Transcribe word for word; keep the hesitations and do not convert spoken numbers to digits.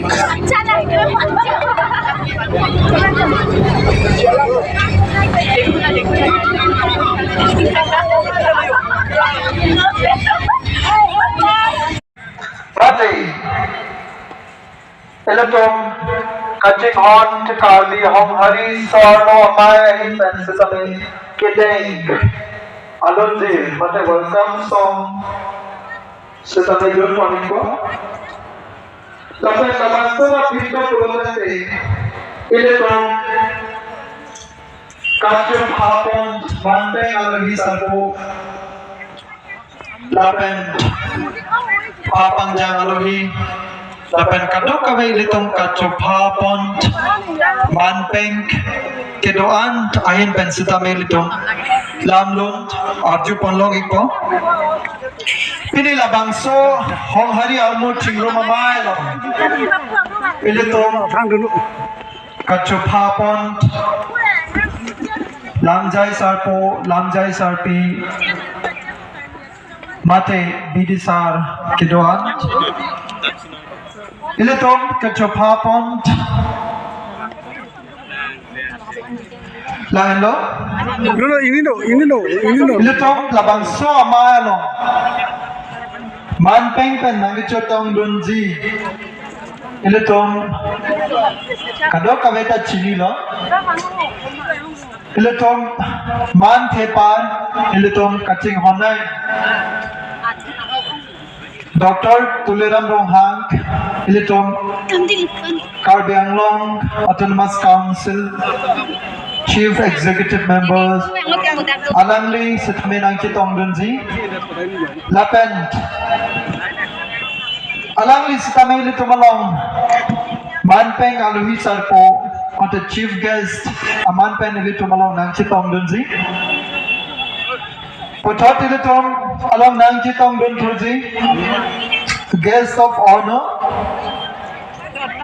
Mate, ilitum kachinghon Karbi Honghari Sarno Amei ahin pen sitame kedeng alunji mate welcome song sitame dun pon-ikpo. Lapen labangso aphi pulote ilitum kachopha pon manpeng alohi sarpo lapen pha pangjang alohi lapen kadokave ilitum kachopha pon manpeng kedo-an ahin pen sitame ilitum lamlun arju pon long-ikpo. Pini labangso Honghari armu chingrum amei along ilitum kachopha pon lamjai sarpo, lamjai sarpi, mate bidisar kedo-an ilitum kachopha pon. Lahenlo? No, no, ini no, ini no, ini no. Ilitum labangso amei along manpeng pen nangkechetongdunji ilitum kadokave ta chinilo. Ilitum manthe aphan ilitum kachinghon-ai Doctor Tuliram Ronghang, ilitum Karbi Anglong Autonomous Council Chief Executive Members, alangli sitame nangchetongdunji. Lapen alangli sitame ilitum along manpeng alohi sarpo, mate chief guest aman pen ilitum along nangchetongdunji. Puthot ilitum along nangchetongdun thuji guest of honor,